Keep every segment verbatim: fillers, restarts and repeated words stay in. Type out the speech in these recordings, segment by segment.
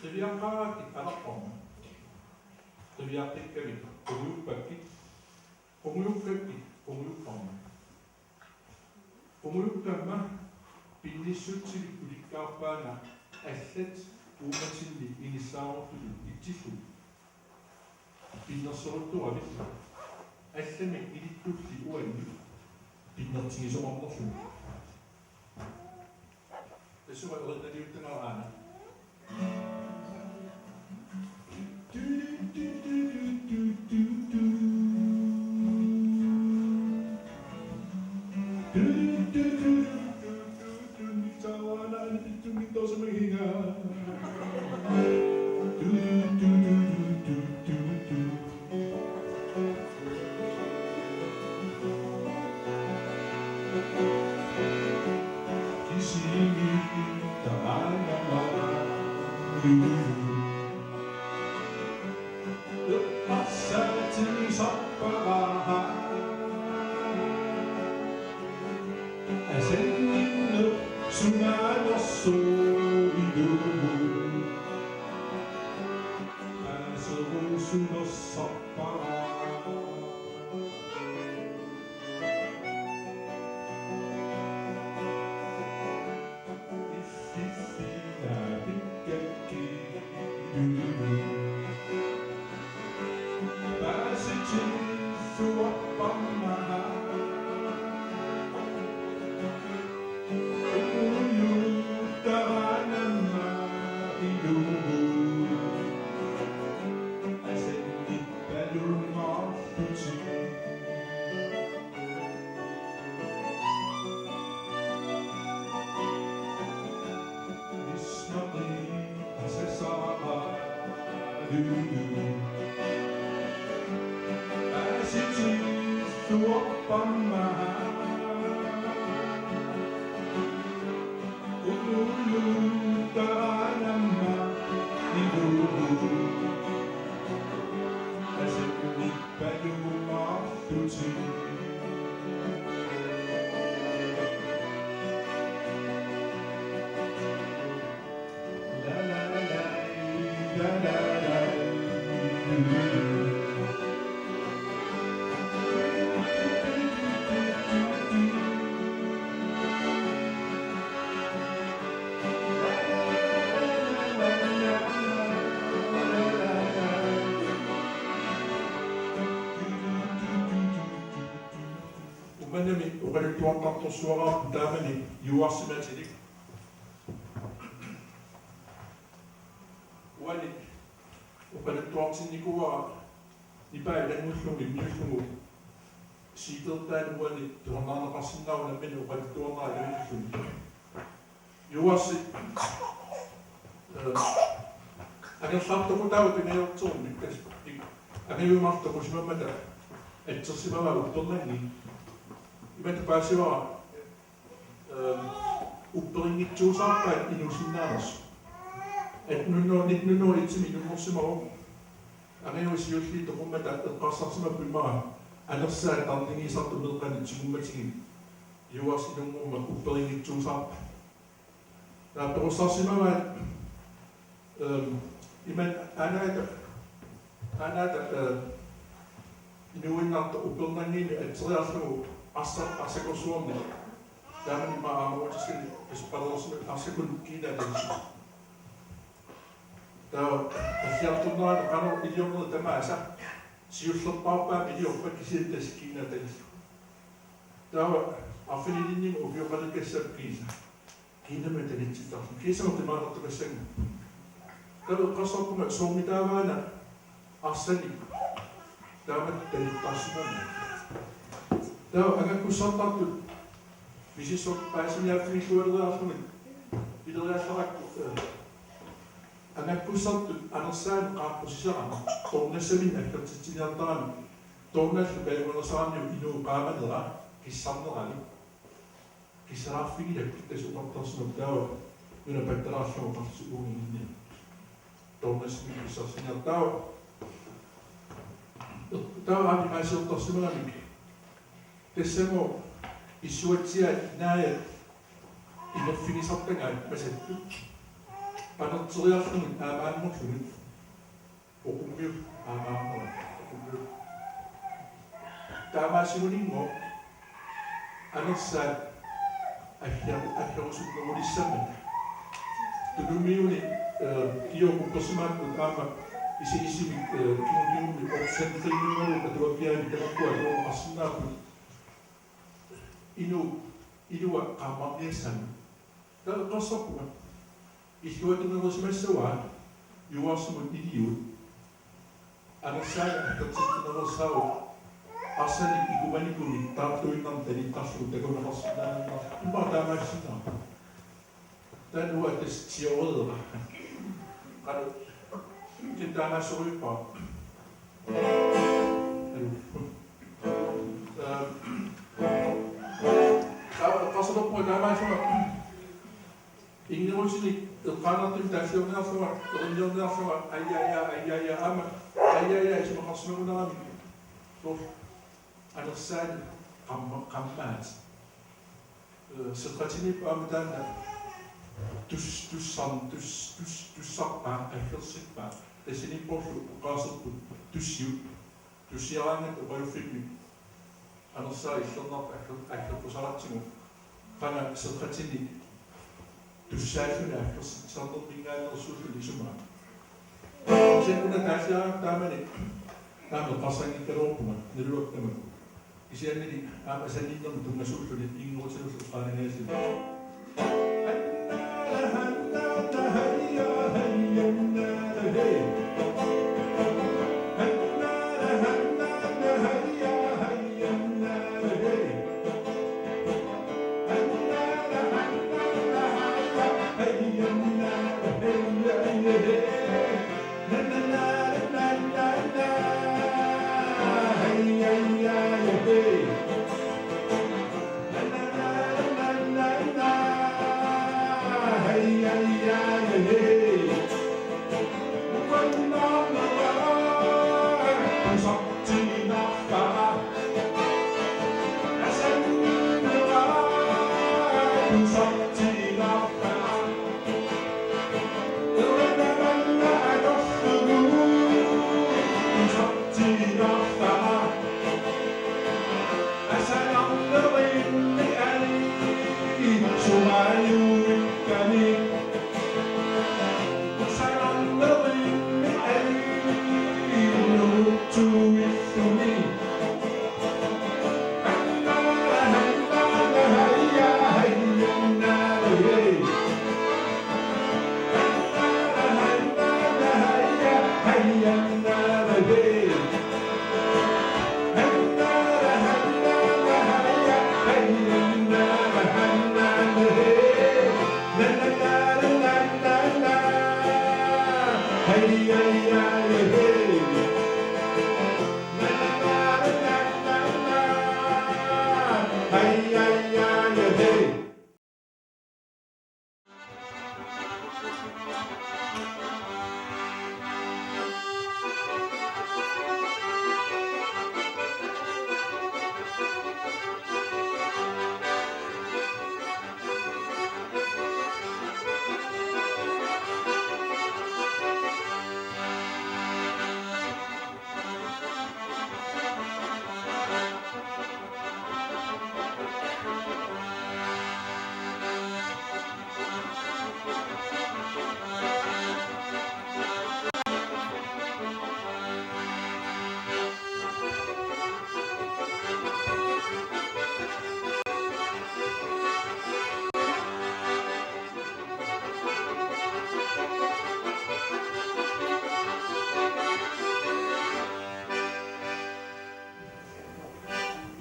Qiviaqqaarakkit anarparma. Qiviaqqikkavit qungujuppakkit, qungujukkakkit qungujupparma. Qungujukkamma pinnissutsillit ulikkaarpaannga allat uummatinni inissaaruttutut itsillugit. Pinnersoruttuarit allamik ilittulli uannut pinnertigisoqarnerlugit. Tassunga erinaliuttagara aana. Umanami oqaluttuartartorsuaraarput taamani juuarsimaatilik. Uani oqaluttuartinnikuuara nipaa ilanngullumi immiullugu siitertaan uani tuhornaarneqarsinnaavoq nammineq oqaluttuarnera iluilluni. Juuarsi, eh, angerlartoqutaavoq pingajortormi, kas-, ik-, angajumaartoq qusimammata atsersimavaa uppernanngilaq. Imatut paasivara, eh, upperinngitsuusaarpaat inuusinnaanersoq. Atten hundrede, nitten hundrede og et-imi inunngorsimavoq. Angajuat siulliit toqummata eqqarsarsimapput immaqa anersaat tarnigiisartut meeqqanut tigummatigit. Juuarsi inunngormat upperinngitsuusaarpaat. Taava perorsarsimavaat, ehm, imatut aanaata, aanaata, eh, inuuinnartoq uppernanngimmat atseriarlugu arsa-, arsakorsuarnik. Taamani immaqa aamma uagutsinnut pisoqalersimasoq arsakunneq kiinaat talissuuvoq. Taava alliartornerani qanoq iliornerit tamaasa siullerpaarpaat iliorpat kisianni tassa kiinaat talissuuvoq. Taava arfinilinnik ukioqalikkassap kiisa. Kiinamik talittartarluni. Kiisalu timaartukassanga. Taava eqqarsarpunga soormitaava una arsanik taamatut talittarsimavaa. Taava angakkussartartut misissorpassuarniarfigilaarlugit pileriallarakku, eh, angakkussartut anersaanut qaaqqusisarami. Toornassaminnik aggertitsiniartarami. Toornallu kajuganersaramiuk inuup qaamanera kissarnerani. Kissalaarfigilakkit tassa oqartarsimavoq taava nuna pattalaarlugu oqarlutik uunga inniartut. Toornassaminnik kissarsiniartarput taava. Taava aamma imaasiortarsimagamik. Tassami pissuatsiaat inaajat imerfigisartagaat masattut. Qanerteriarlugit aamaanngorlugit. Oqummiut aamaanngorlugit. Oqummiut. Taamaasiuninngooq anersaat aggeru-, aggerusunnerulissammata. Tunumiuni, eh, kiokup uppersimaapput aamma isigisimi, eh, kingummi opsandriinnguup atuakkiaani tamakku atuarneqarsinnaapput. Inu, ilua qaammarniassammat. Taava eqqarsarpunga. Illuatungerisimassavaa Juarsimut iliuut. Anersaani aggertittunereersaavoq. Arsanik ikumanikumi taartuinnarnik talittarlugu takuneqarsinnaanera. Immaqa taamaassinnaavoq. Taanna uanga tassa teoriera. Qanoq. Kina taamaassorujuppara. Alu. Ehm. Taava eqqarsalerpunga taamaassunga. Inngerutinik eqqaanartumik taalliorniarlunga, erinniorniarlunga, ajaja, ajaja, aamma, ajaja, isumaqarsimagunarami. Soorlu anersaani qamma-, qammaat. Eh, serratiniippoq aamma taanna tus-, tussarn-, tus-, tus-, tussarpaa, aggersippaa. Tassaniipporlu oqaaserput tussiut. Tussiaraangatta oqaluffimmi anersaat illernarput agger-, aggeqqusaratsigu qanga serratinik tussaalluni aggersarnerminngaanneersuulluni isumaa. Kisianni una taalliaraangat taamani aamma eqqarsanngikkaluarpunga naluara tamakku. Kisiannili aamma saniinnermut tunngasuulluni inngerutinullu eqqaanangajassimi.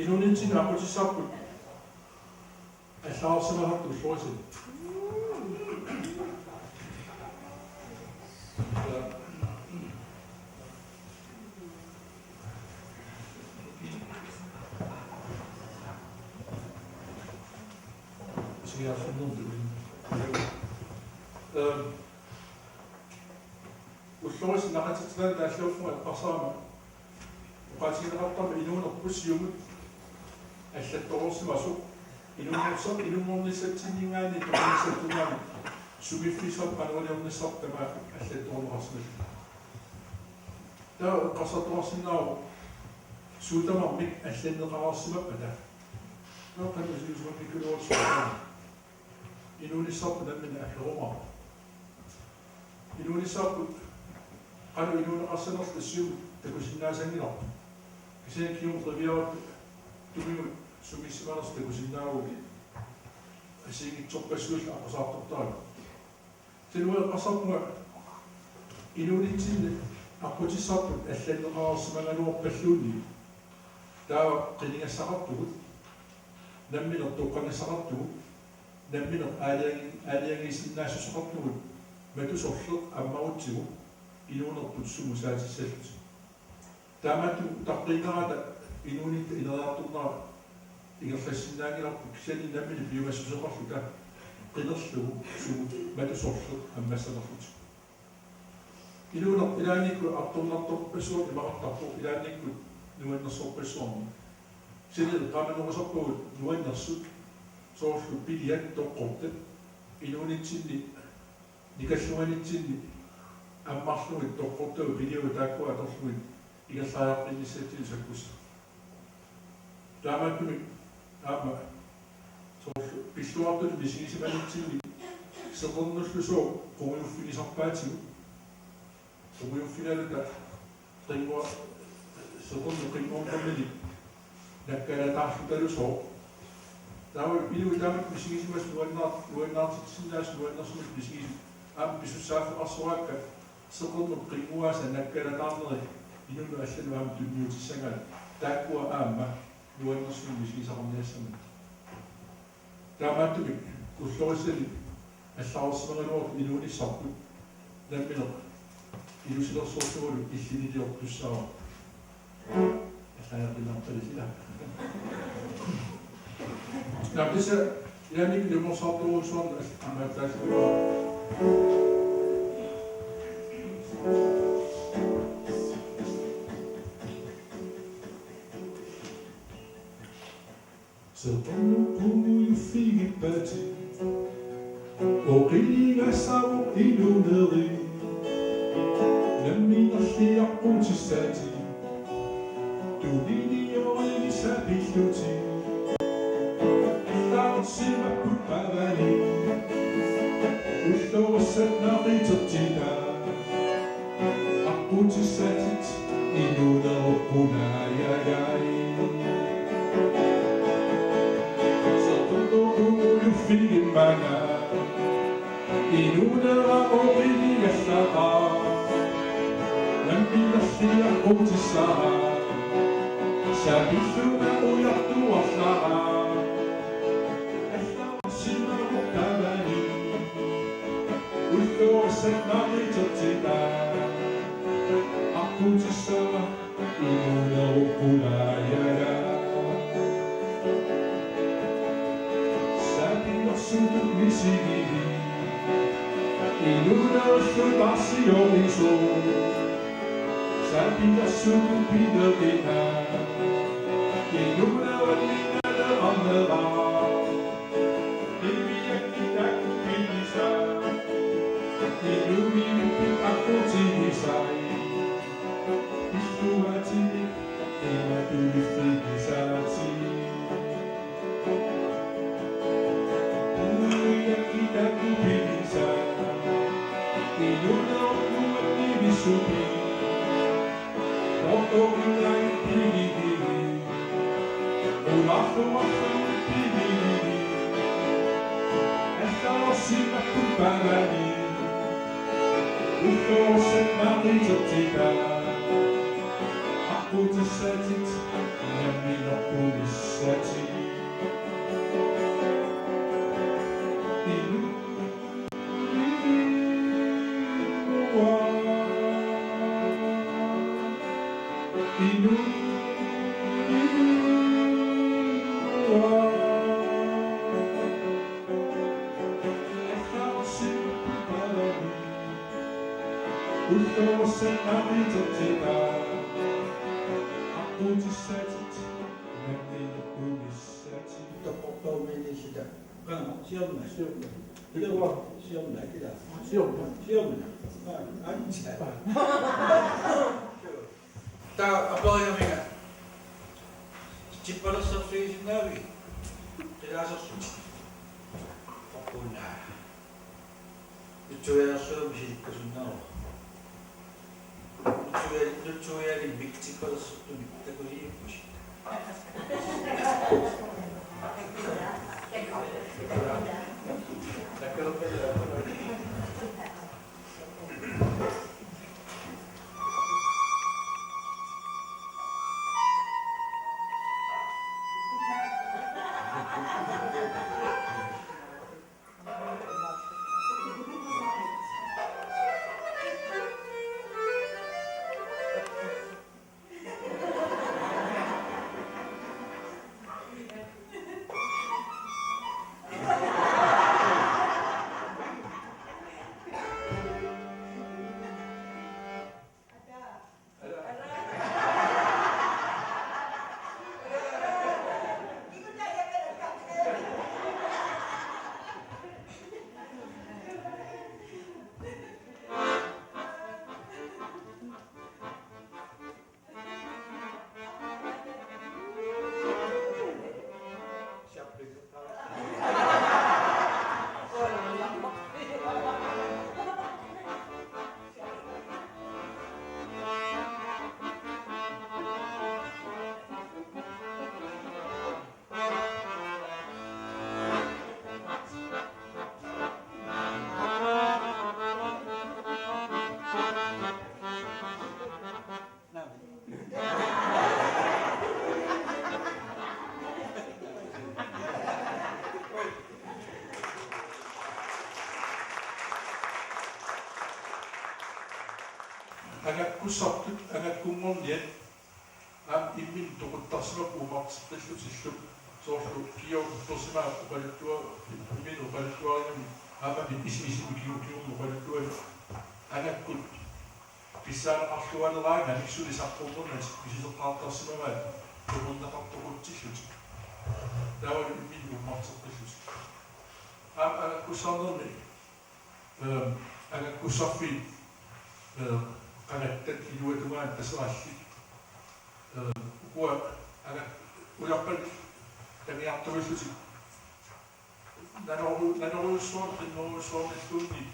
Inuunitsinni aqqutissarput allagarsimasarput ullorisigut. Ehm, ullorisigut naqatitsilaat taalliorlunga eqqarsarama oqaatigineqartarmat inuunerput siumut allattoreersimasoq inuunersoq inunngornissatsinninngaanniit toqunissatsinninngaanniit sumiiffissaq qanoq iliornissaq tamaat allattorneqarsimalluni. Taava eqqarsartoqarsinnaavoq suut tamarmik allanneqareersimappata. Taava qanoq iliuuseqarnikuuara suut tamarmik. Inuunissarput nammineq allerumaarpoq. Inuunissarput qanoq inuuneqarsimanerluta siumut takusinnaasanngilarput. Kisianni kingumut qiviarutta tumigut sumiissimanersoq takusinnaavugut assigiinngitsorpassuillu aqqusaartortaratta. Taava eqqarsarpunga inuunitsinni aqqutissarput allanneqareersimagaluarpalluunniit. Taava qinigassaqartugut, nammineq toqqagassaqartugut, nammineq aalajangi-, aalajangiisinnaassuseqartugut, matu sorleq ammarutsigu inuunerput sumut saatissallutik. Taamaattumik utaqqiinnarata inuunitta ineriartornera ingerlassinnaanngilarput kisianni nammineq piumassuseqarluta qinerlugu sumut matu sorleq ammassanerlutik. Inuuneq ilaannikkut artornartorpassuarnik imaqartarpoq ilaannikkut nuannersorpassuarnik. Kisianni eqqaamanerusarpagut nuannersut soorlu piliat toqqortat inuunitsinni nikallunganitsinni ammarlugit toqqortavut piliavut taakkua atorlugit ingerlariaqqinnissatsinnik sakkussat. Taamaattumik aamma soorlu pilluartutut misigisimanitsinni seqernullu sooq qungujuffigisarpaatigut. Qungujuffigaluta qinnguaq, seqernup qinnguamik nakkalataarlutalu sooq. Taava inuit taamatut misigisimasut nuannaar-, nuannaartitsisinnaasoq nuannersumik misigisut aamma pisussaaffeqarsoraakka seqernup qinnguaasa nakkalataarneri inunnut allanut aamma tunniutissagaat taakkua aamma nuannersumik misigisaqarniassammata. Taamaattumik ullorissani allagarsimagaluartut inuunissarput nammineq ilusilersorsuuvoq illiniliortussaavoq. Allaanerpinnaarpalisiga. Naapisa ilaanni ilumoorsaartorujussuarnik aamma attaasimagaa. Seqernup qungujuffigippaatit oqiligassavoq inuuneri. Namminerli aqqutissaatit tuniniorigit saapillutik. Allagarsimapput paavani ullorissat naqitertitaa. Aqqutissaatit inuunerup qulaajagai. Seqernup qungujuffigimmanga inuunera oqiligassaqaaq. Namminerli aqqutissara saapillunga ujartuarlara. Allagarsimavoq paavani ullorissat naqitertitaa. Aqqutissara inuunerup qulaajagai. Saapilersutut misigivit inuunerillu taarsiorisoq. Saapilersutut pineqinaq inuuneranni naleqarnera. Qiviakkit taakku pigisai inuunerpit aqqutigisai. Pilluaatinik imatuliffigisaatit. Qiviakkit taakku pigisai inuunerup nuannivissumik. Oqorinai pigigivit. Ularluarluni pigigivit. Allagarsimapput paavani ullorissat naqitertitaa. Aqqutissaatit nammineq punissaatit. Inu Toqqortorumiinniilluta. Qanga, siorna, siorna. Siorna, kila. Siorna. Siorna. Aa, ansa. Taava aperigaminga. Itippalersorfigisinnaavigit? Qilaasersuutit. Oqunaa. Nutsuiaarsuarmi silikkasunnaavoq. Nutsuia-, nutsuialimmik itippalersortumik takusiippusi. Angakkussartut angakkunngorniat aamma imminut toquttarsimapput uumarterpallutillu, soorlu Kiok uppersimaaq oqaluttua-, imminut oqaluttuarigami aamma isi-, isimi Kiok, Kiok oqaluttuani angakkut pissaaneqarluarnerani suli saqqummernatik misileqqaartarsimavaat tunngavigineqartoqartillutik. Taavalu imminut uumarterpallutik. Aamma angakkussarnermi, ehm, angakkussarfiit, ehm, qangattat iluatungaanut Taserallit. Ehm, ukua anga-, ujarpallu tagiartuillutik. Nanoru-, nanorujussuarnit, qinnerujussuarnilluunniit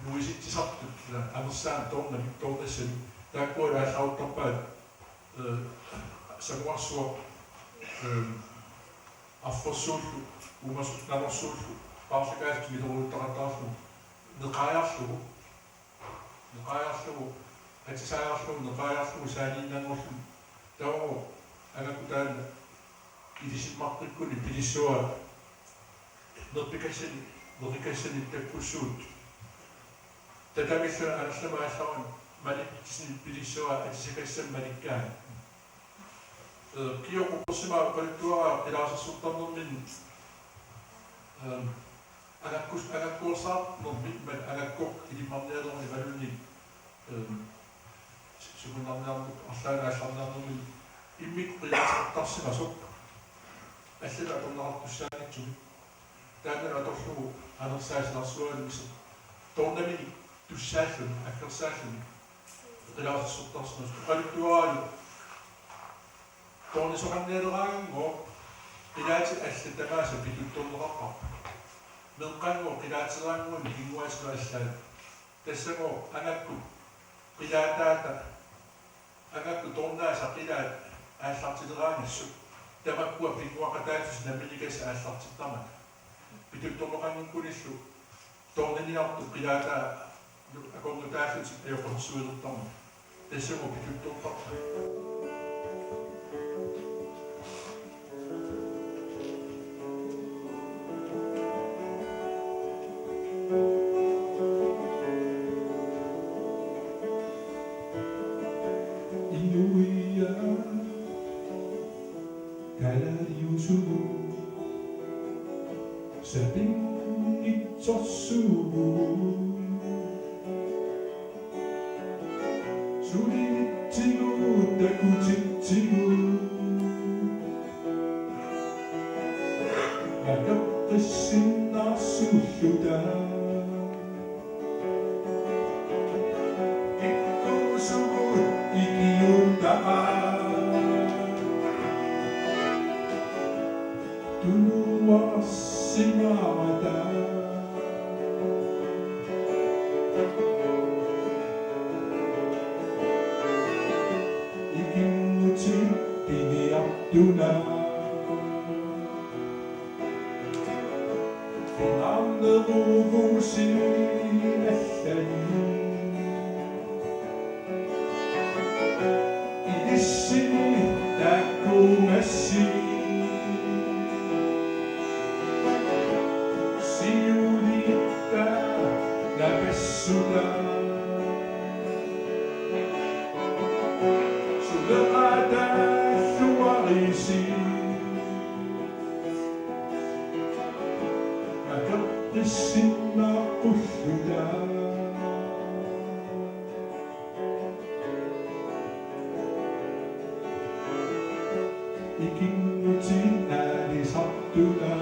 nuisitsisartut, ila, anersaamik toornamik, toornassamik. Taakkua aallaruttarpaat, eh, sanguarsuaq, eh, arfersuullu, uumasu-, nanorsuullu, paarlakaatsumik ileruuttaqattaarlugu, neqaajarlugu. Neqaajarlugu, atisaajarlugu, neqaajarlugu saaniinnanngorlugu. Taava angakku taanna ilisimmaqqikkunik pilissavaa nerpikassanik, nerikassanik takkussuuttut. Tatamilluunniit amerlamik aallarmat malitsinik pilissavaa atisakassamik malikkaanni. Ee, Kiok uppersimaaq oqaluttuaraa qilaasersortarnermini, ee, angakkus-, angakkuersaarnermi, imaluunniit angakkoq ilimmarnialeruni imaluunniit, ehm, sukunnarniarneq arlaannik aallarniarnermini immikkut qilaasertarsimasoq allatut atorneqartussaanngitsumik. Taannalu atorlugu anersaat silarsuaanut misissoq toornaminik tussaalluni, aggersaalluni qilaasersortarsimasoq. Oqaluttuaraalu toornisoqarnialeraangagooq qilaatit allat tamaasa pituttorneqartarput. Meeqqanngooq qilaateeraannguanik kinguaatillu allaat. Tassagooq angakkut qilaataata, angakkut toornaasa qilaat aallartileraangassuk, tamakkua pinnguaqataassuseq nammineq aallartittarmata. Pituttorneqanngikkunillu toorniniartut qilaataa akornutaallutik ajoqersuilertarmata. Tassagooq pituttortarput. Inuiaat kalaalliusugut sapinngitsorsuuvugut. Sulinitsigut takutitsigut. Akeqqissin Narsuluta. Ikkusugut ikiutaa. Tunuarsimata. Ikinngutit piniartuna. Pinarneruvusi allani. Ilissini taakkuumassi. Siulitta napassuta. Suleqataalluarisi. Akeqqissinnaaqulluta. Ikinngutit aalisartuna.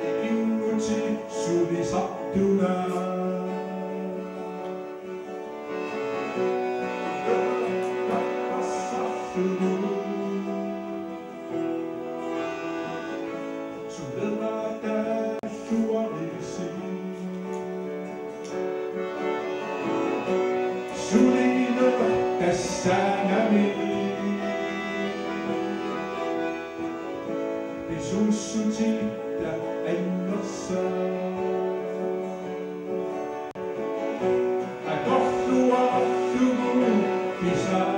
Ikinngutit sulisartuna. Suleqataalluarisi. Sulineq tassaagami. Pisuussutitta annersaa. Atorluarlugu pisaa.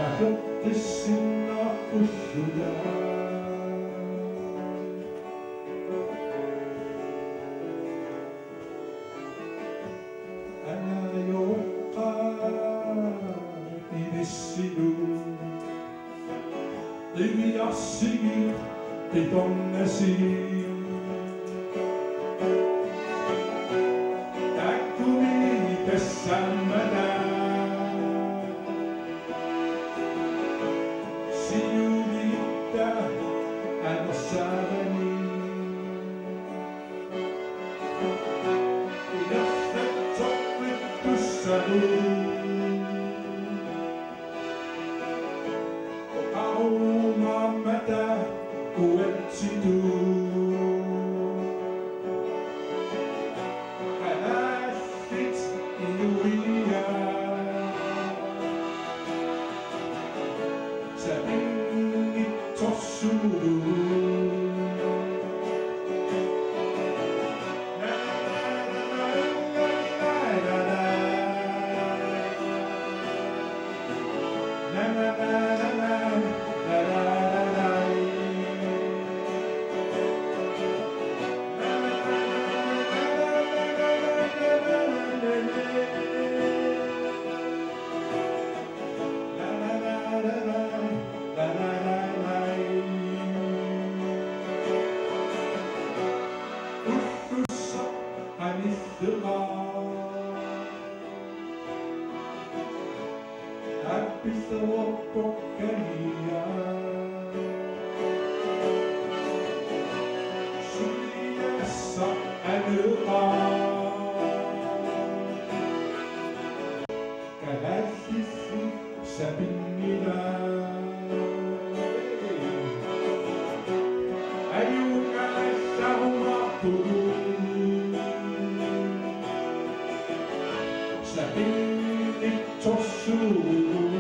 Akeqqissinnaaqulluta. Anaajoqqaat ilissilu. Qiviarsigit qitornasigit. Taakkumi tassaammata. Siulitta anersaavani. Ilerratsoqqittussalu. Oqarumaammata uatsitut. Kalaallit inuiaat. Sapinngi- Kalaallit sapinngilaat. Ajugaassarumaarpugut. Sapinnitsorsuuvugut.